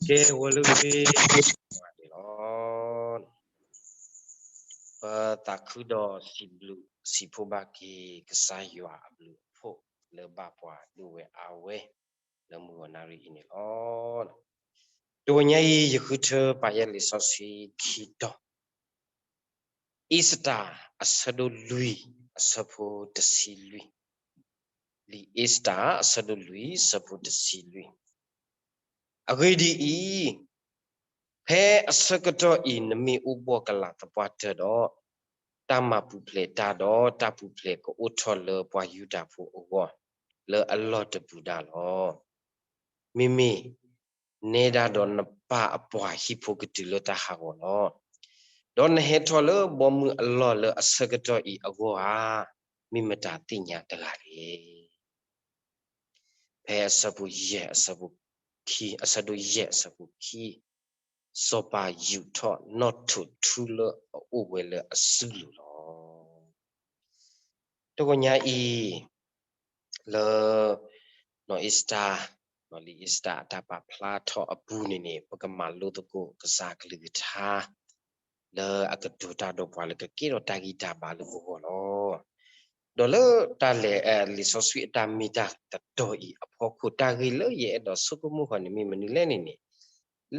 ကဲဝဲလၢမ့ၢ်န့ၣ်လီၤ. ပသးခုဒီးစံးဘျုးစံးဖှိၣ်ဘၣ်က့ၤကစၢ်ယွၤအဘျုးအဖှိၣ်လၢဘၣ်ပှၤဒိၣ်ဝဲအါဝဲ လၢမုၢ်ဂီၤနၣ်ရံၣ်အံၤန့ၣ်လီၤ. တဂီၤညါအံၤ ယဃုထၢပာ်ယဲၢ်လံာ်စီဆှံခံတီၤ, အ့စတၢၣ်အဆၢဒိၣ်လွံၢ်အဆၢဖိတဆံလွံၢ်, လံာ်အ့စတၢၣ်အဆၢဒိၣ်လွံၢ်အဆၢဖိတဆံလွံၢ်. အဂ့ၢ်ဒ်အံၤ, ဖဲအဆၢကတီၢ်အံၤ နမ့ၢ်အိၣ်ဘှီၣ်ကလာ်သပှၢ်တၢၢ်ဒီး, တၢ်မၤပူၤဖျဲးတၢ်ဒီးတၢ်ပူၤဖျဲးကအိၣ်ထီၣ်လၢပှၤယူဒၤဖိအဂီၢ် လၢအလီၢ်တပူၤဒၣ်လီၤ. မ့မ့ၢ်နဲဒၣ်ဒီးနပၢ်အပှၤဟံၣ်ဖိကတုၤလၢတၢ်ဟးဂီၤလီၤ. ဒီးနဟဲထီၣ်လၢဘီမုၢ်အလီၢ်လၢအဆၢကတီၢ်အံၤအဂီၢ်ဧါ, မ့ၢ်မတၤသ့ၣ်ညါတဂၤလဲၣ်. ဖဲအဆၢဖိယဲၢ်အဆၢဖိခံ, အဆၢဒိၣ်ယဲၢ်အဆၢဖိခံ, စီၤပၤယူာ်ထီၣ်နီၣ်ထိးထူလၢအအိၣ်ဝဲလၢအစုလိၤလီၤ. တဂီၤညါအံၤ, လၢ နီၢ်အ့စတၢၣ်, နီၢ်လံာ်အ့စတၢၣ်အတၢ်ပာ်ဖျါထီၣ်အပူၤန့ၣ်န့ၣ် ပကမၤလိသကိးကစၢ်ကလုၢ်ကထါ လၢအကတိၤတၢ်ဒီးပှၤလၢကကဲထီၣ်တၢ်ဂံၢ်တၢ်ဘါလၢပဂီၢ်လီၤ. ဒီးလၢတၢ်လဲၤ လံာ်စီဆှံအတၢ်မ့ၢ်တၢ်တီအံၤအဖီခိၣ် တၢ်ဂ့ၢ်လၢယအဲၣ်ဒိးဆိကမိၣ်ဃီန့ၣ် မ့ၢ်မနုၤလဲၣ်န့ၣ်န့ၣ်,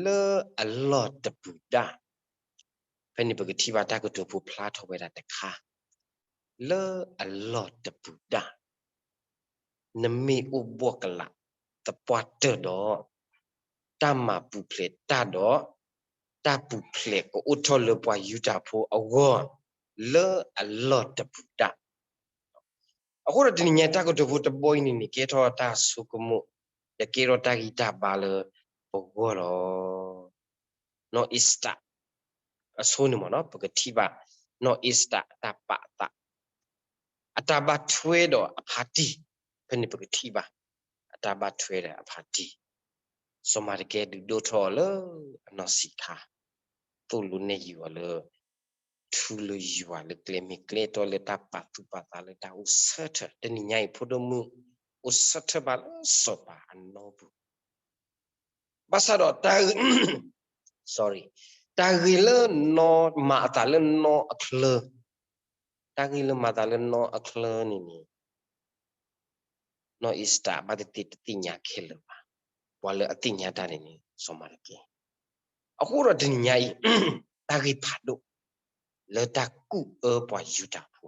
လၢအလီၢ်တပူၤဒၣ်, ဖဲန့ၣ်ပကထံၣ်ဘၣ်တၢ်ကတိၤဖိဖျါထီၣ်ဝဲဒၣ်တခါ, လၢအလီၢ်တပူၤဒၣ် နမ့ၢ်အိၣ်ဘှီၣ်ကလာ်သပှၢ်တၢၢ်ဒီး, တၢ်မၤပူၤဖျဲးတၢ်ဒီး, တၢ်ပူၤဖျဲးကအိၣ်ထီၣ်လၢပှၤယူဒၤဖိအဂီၢ်, လၢအလီၢ်တပူၤဒၣ်. အဃိဒီးတနံၤညါတၢ်ကတိၤဖိတဘီအံၤန့ၣ်န့ၣ် ကဲထီၣ်တၢ်ဆိကမိၣ်, ဒီးကဲထီၣ်တၢ်ဂံၢ်တၢ်ဘါလၢပဂီၢ်လီၤ. နီၢ်အ့စတၢၣ်, အဆိန့ၣ်မ့ၢ်နီၤ ပကထံၣ်ဘၣ်, နီၢ်အ့စတၢၣ်အတၢ်ပာ်အသး, အတၢ်ဘၣ်ထွဲဒီးအဖါတံၢ်, ဖဲန့ၣ်ပကထံၣ်ဘၣ်, အတၢ်ဘၣ်ထွဲဒီးအဖါတံၢ်, စီၤမၤတကဲဒုးဒိၣ်ထီၣ်အီၤလၢအနီၢ်ဆံးခါ, သိၣ်လိနဲၣ်ယုာ်အီၤလၢ ထူလၢယွၤလၢကျဲမ့ၢ်ကျဲတီလၢတၢ်ပာ်သူၣ်ပာ်သးလၢတၢ်အိၣ်ဆၢထၢၣ်, တနံၤညါအံၤဖိဒိၣ်မုၣ်အိၣ်ဆၢထၢၣ်ဘၣ်လၢစီၤပၤအနီၢ်ပူၤ, ဘၣ်ဆၣ်ဒီးတၢ်ဂ့ၢ်, sorry, တၢ်ဂ့ၢ်လၢနီၢ်မၤအသးလၢနီၢ်အချၢ, တၢ်ဂ့ၢ်လၢမၤသးလၢနီၢ်အချၢန့ၣ်န့ၣ် နီၢ်အ့စတၢၣ်ဘၣ်သ့ၣ်သ့ၣ်တသ့ၣ်ညါခဲလၢာ်ဘၣ်, ပှၤလၢအသ့ၣ်ညါတၢ်န့ၣ်န့ၣ် စီၤမၤတကဲ, အဃိဒီးတနံၤညါအံၤ, တၢ်ဂ့ၢ်ဖးဒိၣ်, လၢတၢ်ကူၣ်အၢပှၤယူဒၤဖိ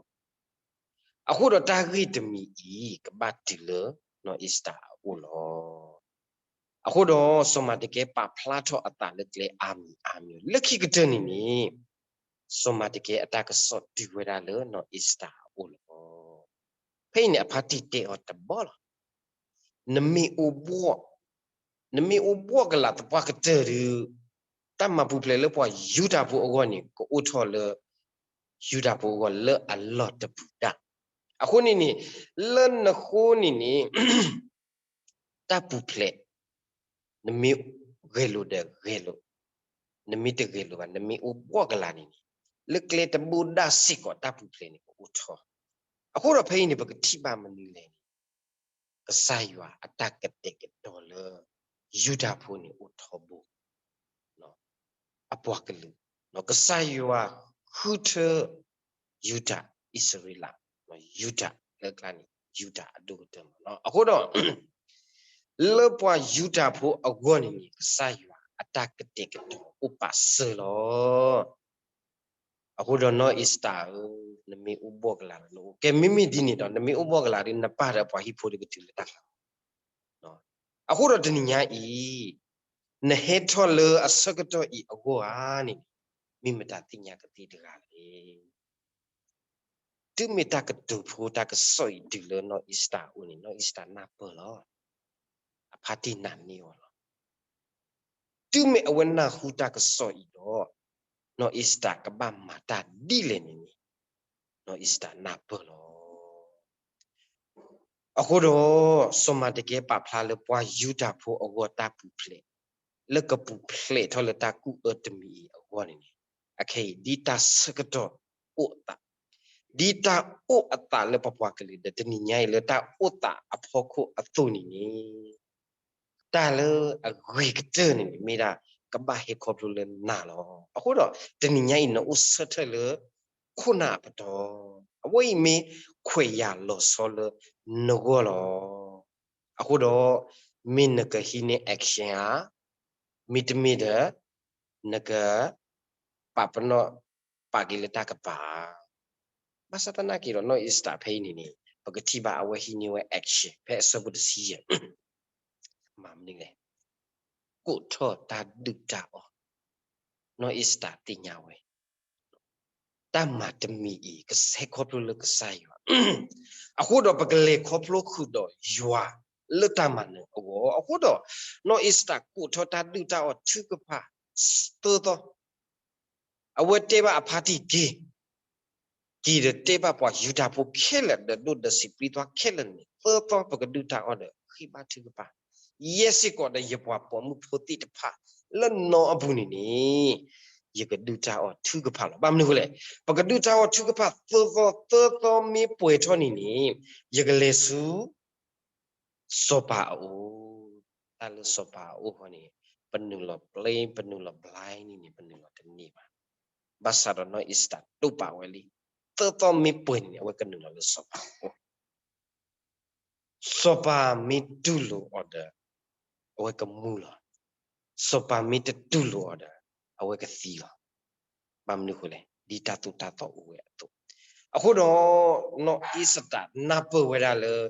အဃိဒီးတၢ်ဂ့ၢ်တမံၤအံၤ ကဘၣ်တုၤလၢနီၢ်အ့စတၢၣ်အအိၣ်လီၤ. အဃိဒီးစီၤမၤတကဲပာ်ဖျါထီၣ်အသးလၢကျဲအါမံၤအါမံၤ, လၢခံကတၢၢ်န့ၣ်န့ၣ်, စီၤမၤတကဲအတၢ်ကစီၣ်တုၤဝဲဒၣ်လၢနီၢ်အ့စတၢၣ်အအိၣ်လီၤ. ဖဲအံၤန့ၣ်အဖါတံၢ်တဲအီၤတဘီလီၤ. နမ့ၢ်အိၣ်ဘှီၣ်, နမ့ၢ်အိၣ်ဘှီၣ်ကလာ်သပှၢ်ကတၢၢ်ဒီး, တၢ်မၤပူၤဖျဲးလၢပှၤယူဒၤဖိအဂီၢ်န့ၣ် ကအိၣ်ထီၣ်လၢ ယူဒၤဖိအဂီၢ်လၢအလီၢ်တပူၤဒၣ်. အဃိန့ၣ်န့ၣ်, လၢနဃိန့ၣ်န့ၣ်, တၢ်ပူၤဖျဲး, နမ့ၢ်ဂဲၤလိာ်ဒီးဂဲၤလိာ်, နမ့ၢ်တဂဲၤလိာ်ဘၣ် နမ့ၢ်အိၣ်ဘှီၣ်ကလာ်န့ၣ်န့ၣ်, လၢကျဲတဘိဒၣ်စ့ၢ်ကီးတၢ်ပူၤဖျဲးန့ၣ်ကအိၣ်ထီၣ်. အဃိဒီးဖဲအံၤန့ၣ် ပကထံၣ်ဘၣ်မနုၤလဲၣ်န့ၣ်, ကစၢ်ယွၤအတၢ်ကတဲာ်ကတီၤလၢ ယူဒၤဖိန့ၣ်အိၣ်ထီဘိ အပှၤကလုာ်, ကစၢ်ယွၤဃုထၢ ယူဒၤအံၣ်စရ့လး, ယူဒၤလၢကျါန့ၣ် ယူဒၤအဒိၣ်ကတၢၢ်မ့ၢ်နီၤ. အဃိဒီး လၢပှၤယူဒၤဖိအဂီၢ်န့ၣ်န့ၣ် ကစၢ်ယွၤအတၢ်ကတဲာ်ကတီၤအိၣ်ပာ်စၢၤလီၤ. အဃိဒီးနီၢ်အ့စတၢၣ်ဧၢ, နမ့ၢ်အိၣ်ဘှီၣ်ကလာ်ဒီးနအိၣ်, ကဲမ့မ့ၢ်ဒ်န့ၣ်ဒီး နမ့ၢ်အိၣ်ဘှီၣ်ကလာ်ဒီး နပၢ်ဒီးပှၤဟံၣ်ဖိတကတုၤလၢတၢ်ဟးဂီၤ. အဃိဒီးတနံၤညါအံၤ, နဟဲထီၣ်လၢအဆၢကတီၢ်အံၤအဂီၢ်ဧါန့ၣ်, မ့ၢ်မတၤသ့ၣ်ညါကသ့တဂၤလဲၣ်. တုၤမ့ၢ်တၢ်ကတိၤဖိတၢ်ကစီၣ်အံၤတုၤလၢနီၢ်အ့စတၢၣ်အအိၣ်န့ၣ် နီၢ်အ့စတၢၣ်နၢ်ပၢၢ်လီၤ. အဖါတံၢ်နာ်န့ၢ်အီၤလီၤ. တုၤမ့ၢ်အဝဲနၢ်ဟူတၢ်ကစီၣ်အံၤဒီး, နီၢ်အ့စတၢၣ်ကဘၣ်မၤတၢ်ဒ်လဲၣ်န့ၣ်န့ၣ်, နီၢ်အ့စတၢၣ်နၢ်ပၢၢ်လီၤ. အဃိဒီး, စီၤမၤတကဲပာ်ဖျါလၢပှၤယူဒၤဖိအဂီၢ်တၢ်ပူၤဖျဲး, လၢကပူၤဖျဲးထီၣ်လၢတၢ်ကူၣ်အၢတမံၤအံၤအဂီၢ်န့ၣ်န့ၣ်, အခဲအံၤ ဒ်တၢ်ဆၢကတီၢ်အိၣ်အသး, ဒ်တၢ်အိၣ်အသးလၢပပှၤကလုာ်ဒီးတနံၤညါအံၤလၢတၢ်အိၣ်သးအဖီခိၣ်အသိးန့ၣ်န့ၣ် တၢ်လၢအဂ့ၤကတၢၢ်န့ၣ်န့ၣ် မ့ၢ်ဒၣ်ကဘၣ်ဟဲခီဖျိလၢနၤလီၤ. အဃိဒီး တနံၤညါအံၤ နအိၣ်ဆၢထၢၣ်လၢခိၣ်နၢ်အပတီၢ်, အဝဲအံၤမ့ၢ်ခွဲးယာ်လီၤဆီလၢနဂီၢ်လီၤ. အဃိဒီး မ့ၢ်နကဟံးန့ၢ် action ဧါ, မ့တမ့ၢ်ဒီး နက ပာ်ပနီၣ် ပာ်က့ၤလၢတၢ်ကပၤ. ဘၣ်ဆၣ်သနာ်က့ဒီး နီၢ်အ့စတၢ်ဖဲအံၤန့ၣ်န့ၣ် ပကထံၣ်ဘၣ်အဝဲဟံးန့ၢ်ဝဲ action ဖဲအဆၢဖိတဆံယဲၢ်, မၤမနုၤလဲၣ်, ကိးထီၣ်တၢ်ဒုၣ်တၢ်အီၣ်, နီၢ်အ့စတၢ်သ့ၣ်ညါဝဲ တၢ်မၤတမံၤအံၤ ကဆဲးခီဖျိလၢကစၢ်ယွၤ, အဃိဒီးပကလဲၤခီဖျိဃုာ်ဒီးယွၤလၢတၢ်မၤနၢၤအဂီၢ်. အဃိဒီး နီၢ်အ့စတၢ်ကိးထီၣ်တၢ်ဒုၣ်တၢ်အီၣ်ထုကဖၣ်သၢသီ, အဝဲတဲဘၣ်အဖါတံၢ်က့ၤ က့ၤဒီးတဲဘၣ်ပှၤယူဒၤဖိခဲလၢာ်ဒီးဒိၣ်ဒီးစံးပျံၤသွါခဲလၢာ်န့ၣ် သၢသီပကဒုၣ်တၢ်အီၣ်ဒီးဃ့ဘါထုကဖၣ်, ယဲစ့ၢ်ကီးဒီးယပှၤပိာ်မုၣ်ဖိသ့ၣ်တဖၣ်လၢနီအပူၤန့ၣ်န့ၣ် ယကဒုၣ်တၢ်အီၣ်ထုကဖၣ်လီၤ. ဘၣ်မနုၤအဃိလဲၣ်, ပကဒုၣ်တၢ်အီၣ်ထုကဖၣ်သၢသီ, သၢသီမ့ၢ်ပှဲၤထီၣ်န့ၣ်န့ၣ် ယကလဲၤဆူ စီၤပၤအအိၣ်, တၢ်လၢစီၤပၤအအိၣ်ဃီန့ၣ် ပနုာ်လီၤ plane ပနုာ်လီၤ blind န့ၣ်န့ၣ် ပနုာ်လီၤတန့ၢ်ဘၣ်. ဘၣ်ဆၣ်ဒီးနီၢ်အ့စတၢ်တိာ်ပာ်ဝဲလံ, သၢသီမ့ၢ်ပှဲၤန့ၣ်န့ၣ် အဝဲကနုာ်လီၤလၢစီၤပၤအအိၣ်, စီၤပၤမ့ၢ်တူၢ်လိာ်အီၤဒီး အဝဲကမူလီၤ, စီၤပၤမ့ၢ်တတူၢ်လိာ်အီၤဒီး အဝဲကသံလီၤ. ဘၣ်မနုၤအဃိလဲၣ်, ဒ်တၢ်သိၣ်တၢ်သီအိၣ်ဝဲအသိး, အဃိဒီး နီၢ်အ့စတၢ်နၢ်ပၢၢ်ဝဲဒၣ်လၢ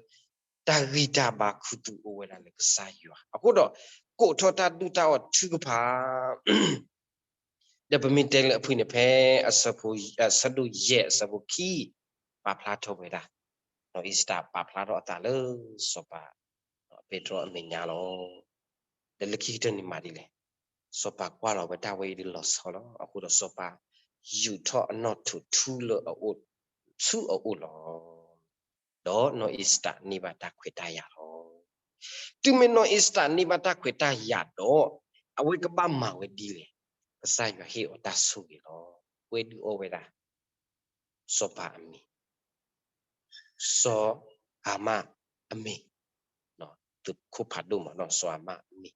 တၢ်ဂံၢ်တၢ်ဘါခူသူၣ်အိၣ်ဝဲဒၣ်လၢကစၢ်ယွၤ, အဃိဒီး ကိးထီၣ်တၢ်ဒုၣ်တၢ်အီၣ်ထုကဖၣ် ဒီးပမ့ၢ်တဲလၢအဖုၣ်န့ၣ် ဖဲအဆၢဒိၣ်ယဲၢ်အဆၢဖိခံ ပာ်ဖျါထီၣ်ဝဲဒၣ်, နီၢ်အ့စတၢ်ပာ်ဖျါထီၣ်အသးလၢစီၤပၤ ပဲတြီအမဲာ်ညါလီၤ. ဒီးလၢခံကတၢၢ်န့ၣ်မၤဒ်လဲၣ်, စီၤပၤကွၢ်လီၤဝဲတၢ်ဝဲအံၤဒ်လီၤဆီလီၤ. အဃိဒီးစီၤပၤယူာ်ထီၣ်အနီၣ်ထိးထူလၢအအိၣ်, ဆူအအိၣ်လီၤ. ဒီးနီၢ်အ့စတၢ်န့ၢ်ဘၣ်တၢ်ခွဲးတၢ်ယာ်လီၤ. တုၤမ့ၢ်နီၢ်အ့စတၢ်န့ၢ်ဘၣ်တၢ်ခွဲးတၢ်ယာ်ဒီး အဝဲကဘၣ်မၤဝဲဒ်လဲၣ်, ကစၢ်ယွၤဟ့ၣ်အီၤတၢ်ဆိၣ်ဂ့ၤလီၤ. ဝဲဒုးအီဝဲဒၣ် စီၤပၤအမံၤ, စီၤဟၤမၣ်အမံၤ, သုးခိၣ်ဖးဒိၣ်မးနီၤ စီၤဟၤမၣ်အမံ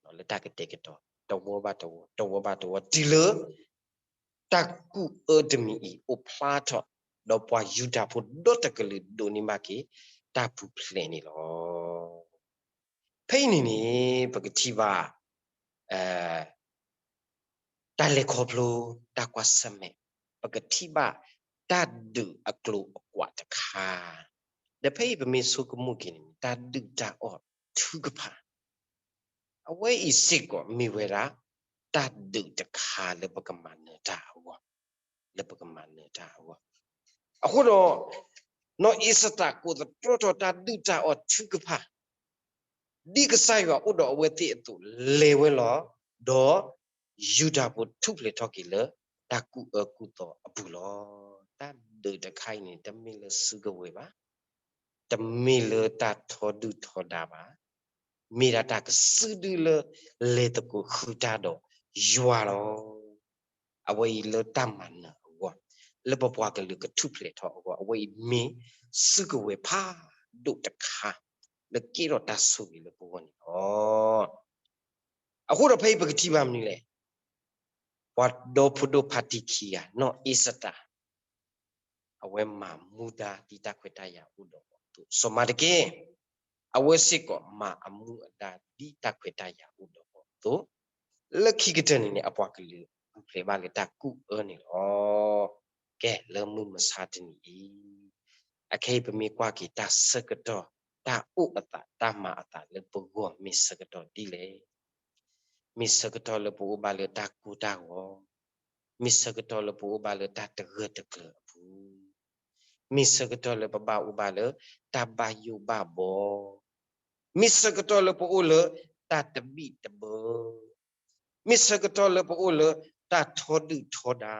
ၤ, လၢတၢ်ကတဲာ်ကတီၤ တဝီဘၣ်တဝီ တဝီဘၣ်တဝီ တုၤလၢ တၢ်ကူၣ်အၢတမံၤအံၤအိၣ်ဖျါထီၣ်, ဒီးပှၤယူဒၤဖိဒီတကလုာ်ဒိးန့ၢ်ဘၣ်က့ၤ တၢ်ပူၤဖျဲးန့ၣ်လီၤ. ဖဲအံၤန့ၣ်န့ၣ် ပကထံၣ်ဘၣ် တၢ်လဲၤခီဖျိ တၢ်ကွၢ်ဆၢၣ်မဲာ်, ပကထံၣ်ဘၣ်တၢ်ဒုးအကျိၤအကွာ်တခါ, ဒီးဖဲအံၤပမ့ၢ်ဆိကမိၣ်က့ၤန့ၣ် တၢ်ဒုၣ်တၢ်အီၣ်ထုကဖၣ်, အဝဲအံၤစ့ၢ်ကီးမ့ၢ်ဝဲဒၣ် တၢ်ဒုးတခါလၢပကမၤနၢၤတၢ်အဂီၢ်, လၢပကမၤနၢၤတၢ်အဂီၢ်. အဃိဒီး နီၢ်အ့စတၢ်ကိးသတြီထီၣ်တၢ်ဒုၣ်တၢ်အီၣ်ထုကဖၣ် ဒ်ကစၢ်ယွၤအိၣ်ဒီးအဝဲသ့ၣ်အသိး လဲၤဝဲလီၤ, ဒီးယူဒၤဖိထူၣ်ဖျဲးထီၣ်က့ၤလၢတၢ်ကူၣ်အၢကူၣ်သီအပူၤလီၤ. တၢ်ဒုးတခါအံၤန့ၣ် တမ့ၢ်လၢစုကဝဲၤဘၣ်, တမ့ၢ်လၢတၢ်ထီဒုၣ်ထီဒါဘၣ်, မ့ၢ်ဒၣ်တၢ်ကစုဒုလၢလဲၤသကိးဃုာ်တၢ်ဒီးယွၤလီၤ. အဝဲအံၤလၢတၢ်မၤနၢၤအဂီၢ်, လၢပပှၤကလုာ်ကထူၣ်ဖျဲးထီၣ်အဂီၢ်, အဝဲအံၤမ့ၢ်စုကဝဲၤဖးဒိၣ်တခါ လၢကဲထီၣ်တၢ်ဆိၣ်ဂ့ၤလၢပဂီၢ်န့ၣ်လီၤ. အဃိဒီးဖဲအံၤပကထံၣ်ဘၣ်မနုၤလဲၣ်, ပှၤဒီဖိဒိၣ်ဖါတံၢ်ခံဂၤ နီၢ်အ့စတၢ် အဝဲမၤမူဒါဒ်တၢ်ခွဲးတၢ်ယာ်အိၣ်ဒီးအီၤအသိး, စီၤမၤတကဲ အဝဲစ့ၢ်ကီးမၤအမူအဒါဒ်တၢ်ခွဲးတၢ်ယာ်အိၣ်ဒီးအီၤအသိး, လၢခံကတၢၢ်န့ၣ်န့ၣ် အပှၤကလုာ်ပူၤဖျဲးဘၣ်လၢတၢ်ကူၣ်အၢန့ၣ်လီၤ. ကဲ လၢမုၢ်မဆါတနံၤအံၤ အခဲအံၤပမ့ၢ်ကွၢ်က့ၤတၢ်ဆၢကတီၢ် တၢ်အိၣ်အသး တၢ်မၤအသးလၢပဂီၢ် မ့ၢ်ဆၢကတီၢ်ဒ်လဲၣ်. မ့ၢ်ဆၢကတီၢ်လၢပအိၣ်ဘၣ်လၢတၢ်ကိၢ်တၢ်ဂီၤ, မ့ၢ်ဆၢကတီၢ်လၢပအိၣ်ဘၣ်လၢတၢ်တဂၢၢ်တကျၢၤအပူၤ, မ့ၢ်ဆၢကတီၢ်လၢပဘၣ်အိၣ်ဘၣ်လၢတၢ်ဘၣ်ယိၣ်ဘၣ်ဘီ, မ့ၢ်ဆၢကတီၢ်လၢပအိၣ်လၢတၢ်တဘံၣ်တဘၢ, မ့ၢ်ဆၢကတီၢ်လၢပအိၣ်လၢတၢ်ထီဒုၣ်ထီဒါ,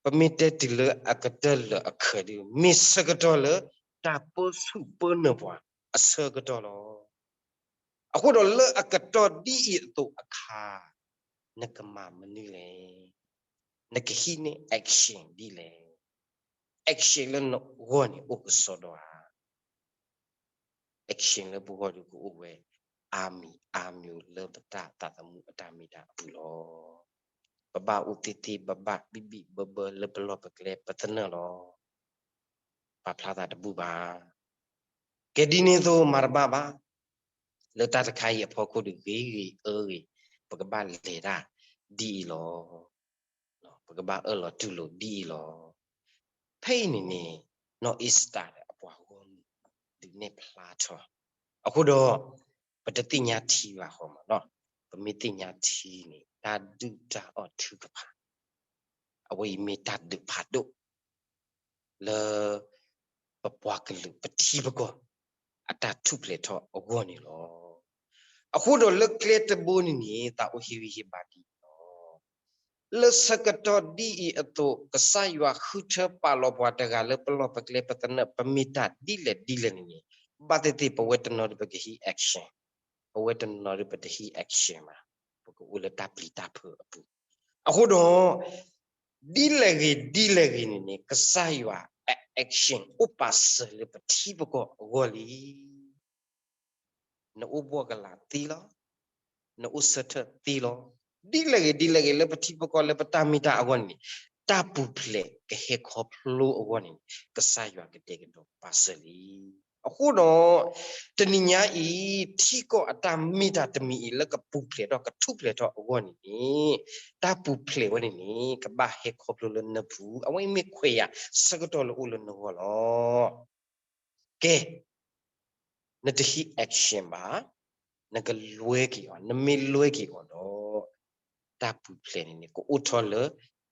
ပမ့ၢ်တဲတုၤလၢအကတၢၢ်လၢအခဲဒုး မ့ၢ်ဆၢကတီၢ်လၢတၢ်ပၢဆူၣ်ပၢနၢၤပှၤအဆၢကတီၢ်လီၤ. အဃိဒီးလၢအကတီၢ်ဒ်အံၤအသိးအခါ, နကမၤမနုၤလဲၣ်, နကဟံးန့ၢ် action ဒ်လဲၣ်, action လၢနဂီၢ်န့ၣ်အိၣ်ကစီဒီဧါ. action လၢပဂီၢ်ဒီးကအိၣ်ဝဲ အါမံၤအါမံၤလၢပတၢ်သးသမူအတၢ်မ့ၢ်တၢ်အပူၤလီၤ. ပဘၣ်အိၣ်သ့သ့ ပဘၣ်ဘံၣ်ဘံၣ်ဘၢဘၢလၢပလီၢ်ပကျဲပသနၢၣ်လီၤ. ပာ်ဖျါသးတဘူၣ်ဘၣ်. ကဲဒ်န့ၣ်အသိးမၤတဘၣ်ဘၣ်. လၢတၢ်တခါအံၤအဖီခိၣ်ဒီးဂ့ၤဂ့ၤအၢဂ့ၤ ပကဘၣ်လဲၤတၢ်ဒ်အံၤလီၤ. ပကဘၣ်အၢၣ်လီၤတူၢ်လိာ်ဒ်အံၤလီၤ. ဖဲအံၤန့ၣ်န့ၣ် နီၢ်အ့စတၢ်ဒီးအပှၤဂီၢ်မုၢ် ဒုးနဲၣ်ဖျါထီၣ်, အဃိဒီး ပတသ့ၣ်ညါထံဘၣ်ဃီမးနီၤ, ပမ့ၢ်သ့ၣ်ညါထံန့ၣ် တၢ်ဒုၣ်တၢ်အီၣ်ထုကဖၣ်, အဝဲအံၤမ့ၢ်တၢ်ဒုးဖးဒိၣ် လၢ ပပှၤကလုာ်ပထံပကီၢ် အတၢ်ထူၣ်ဖျဲးထီၣ်အဂီၢ်န့ၣ်လီၤ. အဃိဒီးလၢကျဲတဘိန့ၣ်န့ၣ် သးအိၣ်ဟ့ၣ်ဂံၢ်ဟ့ၣ်ဘါဒ်အံၤလီၤ. လၢဆၢကတီၢ်ဒ်အံၤအသိး ကစၢ်ယွၤဃုထၢပာ်လီၤပှၤတဂၤလၢပလီၢ်ပကျဲပသနၢၣ် ပမ့ၢ်တၢ်ဒ်လဲၣ်ဒ်လဲၣ်န့ၣ်န့ၣ် ဘၣ်သ့ၣ်သ့ၣ်ပဝဲတနီၤဒီးပကဟံး action, ပဝဲတနီၤဒီးပတဟံး action ဘၣ်, ပကအိၣ်လၢတၢ်ပျံၤတၢ်ဖုးအပူၤ. အဃိဒီး ဒ်လဲၣ်ဂ့ၤဒ်လဲၣ်ဂ့ၤန့ၣ်န့ၣ် ကစၢ်ယွၤအ action အိၣ်ပာ်စၢၤလၢပထံပကီၢ်အဂီၢ်လံ. နအိၣ်ဘှီၣ်ကလာ်သ့လီၤ, နအိၣ်ဆၢထၢၣ်သ့လီၤ. ဒ်လဲၣ်ဂ့ၤဒ်လဲၣ်ဂ့ၤလၢပထံပကီၢ်လၢပတၢ်မ့ၢ်တၢ်အဂီၢ်န့ၣ်န့ၣ် တၢ်ပူၤဖျဲးကဟဲခီဖျိအဂီၢ်န့ၣ်န့ၣ် ကစၢ်ယွၤကတဲာ်ကတီၤပာ်စၢၤလံ. အဃိဒီး တနံၤညါအံၤ ထံကီၢ်အတၢ်မ့ၢ်တၢ်တမံၤအံၤလၢကပူၤဖျဲးထီၣ်ကထူၣ်ဖျဲးထီၣ်အဂီၢ်န့ၣ်န့ၣ် တၢ်ပူၤဖျဲးဝဲန့ၣ်န့ၣ် ကဘၣ်ဟဲခီဖျိလၢနၢပူၤ, အဝဲအံၤမ့ၢ်ခွဲးယာ်ဆၢကတီၢ်လၢအိၣ်လၢနဂီၢ်လီၤ. ကဲ, နတဟံး action ဘၣ်, နကလွဲက့ၤအီၤ, နမ့ၢ်လွဲက့ၤအီၤဒီး တၢ်ပူၤဖျဲးန့ၣ်န့ၣ် ကအိၣ်ထီၣ်လၢ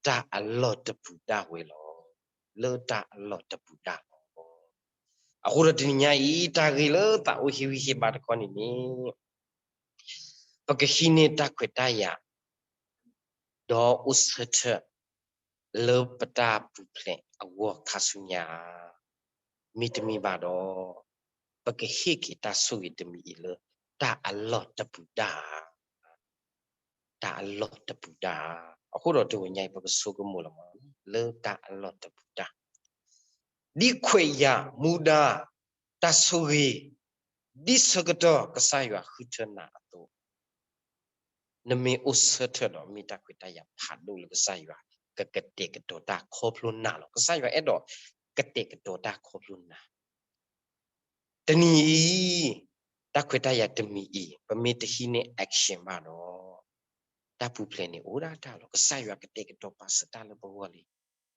တၢ်အလီၢ်တပူၤဒၣ်ဝဲလီၤ. လၢတၢ်အလီၢ်တပူၤဒၣ်လီၤ. အဃိဒီးတနံၤညါအံၤ တၢ်ဂ့ၢ်လၢသးအိၣ်ဟ့ၣ်ဂံၢ်ဟ့ၣ်ဘါတခီန့ၣ်န့ၣ် ပကဟံးန့ၢ်တၢ်ခွဲးတၢ်ယာ် ဒီးအိၣ်ဆၢထၢၣ် လၢပတၢ်ပူၤဖျဲးအဂီၢ်ခါဆူညါဧါ, မ့တမ့ၢ်ဘၣ်ဒီး ပကဟ့ၣ်က့ၤတၢ်ဆိၣ်ဂ့ၤတမံၤအံၤလၢ တၢ်အလီၢ်တပူၤဒၣ်ဧါ, တၢ်အလီၢ်တပူၤဒၣ်ဧါ. အဃိဒီးတဂီၤညါအံၤ ပကဆိကမိၣ်လီၤမး လၢတၢ်အလီၢ်တပူၤဒၣ် ဒ်ခွဲးယာ်မူဒါ တၢ်ဆိၣ်ဂ့ၤ ဒ်ဆၢကတီၢ်ကစၢ်ယွၤဃုထၢနၤအသိး, နမ့ၢ်အိၣ်ဆၢထၢၣ်ဒီးမ့ၢ်တၢ်ခွဲးတၢ်ယာ်ဖးဒိၣ်လၢကစၢ်ယွၤ ကကတဲာ်ကတီၤတၢ်ခီဖျိနၤလီၤ. ကစၢ်ယွၤအဲၣ်ဒိးကတဲာ်ကတီၤတၢ်ခီဖျိနၤ တနံၤအံၤ တၢ်ခွဲးတၢ်ယာ်တမံၤအံၤ ပမ့ၢ်တဟံးန့ၢ် action ဘၣ်ဒီး တၢ်ပူၤဖျဲးန့ၣ်အိၣ်ဒၣ်တၢ်လီၤ. ကစၢ်ယွၤကတဲာ်ကတီၤပာ်စၢၤတၢ်လၢပဂီၢ်လံ,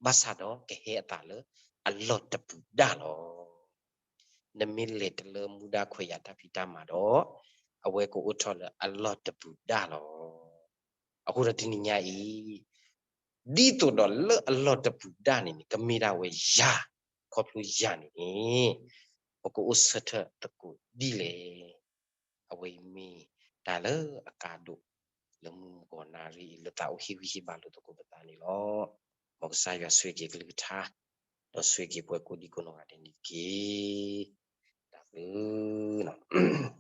ဘၣ်ဆၣ်ဒီးကဟဲအသးလၢအလီၢ်တပူၤဒၣ်လီၤ. နမ့ၢ်လဲၤတလၢမူဒါခွဲးယာ်တၢ်ဖံးတၢ်မၤဒီး အဝဲကအိၣ်ထီၣ်လၢအလီၢ်တပူၤဒၣ်လီၤ. အဃိဒီးတနံၤညါအံၤ ဒ်သိးဒီးလၢအလီၢ်တပူၤဒၣ်န့ၣ်န့ၣ် ကမ့ၢ်ဒၣ်ဝဲယၤ ခီဖျိယၤန့ၣ်န့ၣ် ပကအိၣ်ဆၢထၢၣ်သကိးဒ်လဲၣ်. အဝဲအံၤမ့ၢ်တၢ်လၢအကါဒိၣ် လၢမုၢ်မဂီၤနၣ်ရံၣ်အံၤ လၢသးအိၣ်ဟ့ၣ်ဂံၢ်ဟ့ၣ်ဘါလိာ်သကိးပသးန့ၣ်လီၤ. မ်ကစၢ်ယွၤဆိၣ်ဂ့ၤက့ၤကလုၢ်ကထါ ဒီးဆိၣ်ဂ့ၤက့ၤပှၤကိးဒံကိးနီၢ်ဂၤဒဲးန့ၣ်တက့ၢ်. တၢ်ဘျုး